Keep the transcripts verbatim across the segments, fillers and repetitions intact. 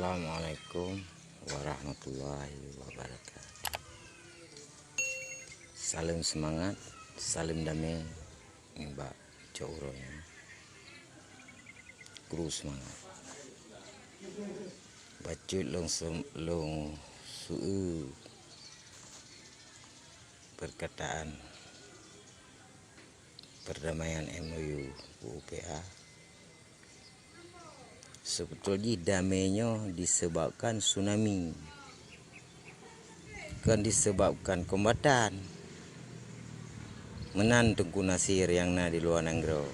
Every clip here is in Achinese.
Assalamualaikum warahmatullahi wabarakatuh. Saleuem seumangat, saleuem damé nibak cok uroe nyoe. Kru seumangat. Bacut lôn seu-, lôn seu-eu perkataan perdamaian M O U U P A. Seubeutôi jih damé nyoe disebabkan tsunami, kon disebabkan kombatan. Meunan Teungku Nasir nyang na di luwa nanggroe.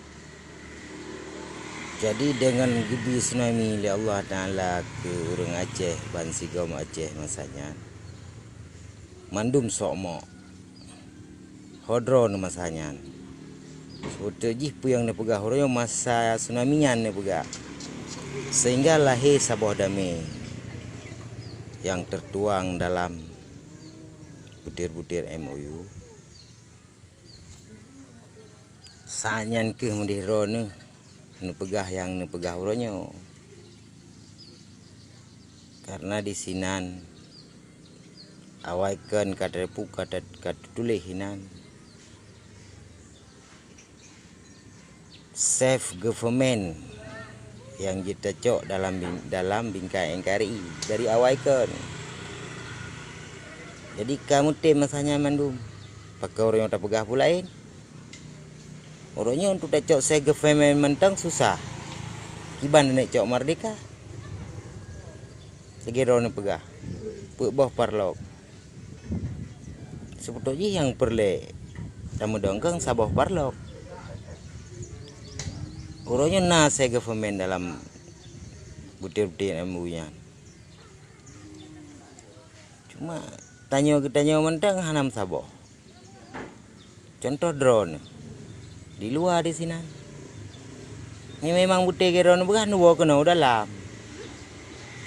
Jadi, deungon geubri tsunami lé Allah Taala keu ureuëng Aceh bansigom Aceh masa nyan, mandum sok mok. Ho droeneuh masa nyan. Seubeutôi jih peue nyang neupeugah uroe nyoe masa tsunami nyan neupeugah, sehingga lahé saboh damé nyang teutuang dalam butir-butir M O U. Saát nyan kheueh meudeh droeneuh neupeugah nyang neupeugah uroe nyoe. Karena disinan awai kon ka teupeue ka teutuléh inan. Self government nyang jiteucok dalam bing-, dalam bingkai N K R I dari awai kon. Jadi ka meutem masa nyan mandum. Pakon uroe nyoe tapeugah peue laén? Uroe nyoe untuk tacok self government mantong susah. Kiban taneuk cok merdeka. Lagée droeneuh peugah, peuet boh parlok. Seubeutôi jih nyang peureulée tameudong keu saboh parlok. Uroe nyoe na self government dalam butir-butir M O U nyan. Cuma tanyoe geutanyoe mantong hana meusaboh. Contoh droeneuh, di luwa disinan. Nyoe memang beutôi lagée droeneuh peugah neuwoe keunoe u dalam.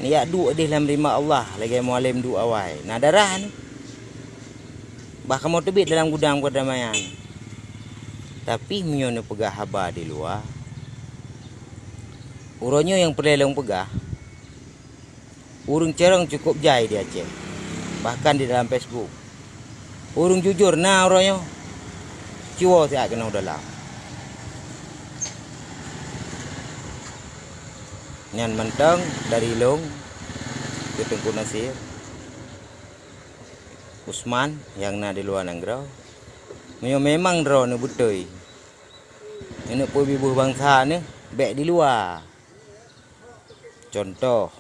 Neujak duek deh lam rimba Allah lagée Mualem duek awai, na darah nyoe. Bah kamoe teubiet dalam gudang perdamaian. Tapi meunyoe neupeugah haba di luwa, uroe nyoe nyang peureulée lôn peugah, ureuëng carông cukup jai di Aceh, bahkan di dalam Facebook. Ureuëng jujur na uroe nyoe, cuwoe siat keunoe u dalam. Nyan mantong dari lôn keu Teungku Nasir Usman nyang na di luwa nanggroe. Meunyoe memang droeneuh beutôi, neuneuk peubeubaih bansa neuh, bék di luwa. Contoh,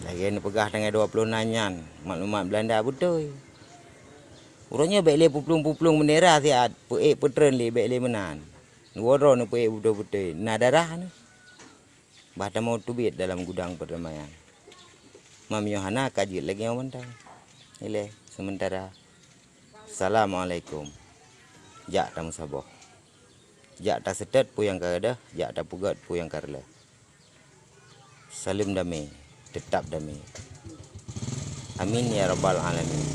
lagée neupeugah tanggai dua ploh nan nyan, maklumat Beulanda beutôi. Uroe nyoe bék lé peuplueng-peuplueng beundera siat, peuék peutreun lé bék lé meunan. Neuwoe droeneuh peuék beutôi-beutôi, na darah nyoe. Bah tamong teubiet dalam gudang perdamaian. Meunyoe hana ka jeuet lagée nyoe mantong. Ilée sementara. Assalamualaikum. Jak tameusaboh. Jak taseutôt peue nyang ka gadôh, jak tapeugét peue nyang ka reuloh. Saleuem damé, teutab damé. Amin ya rabbal alamin.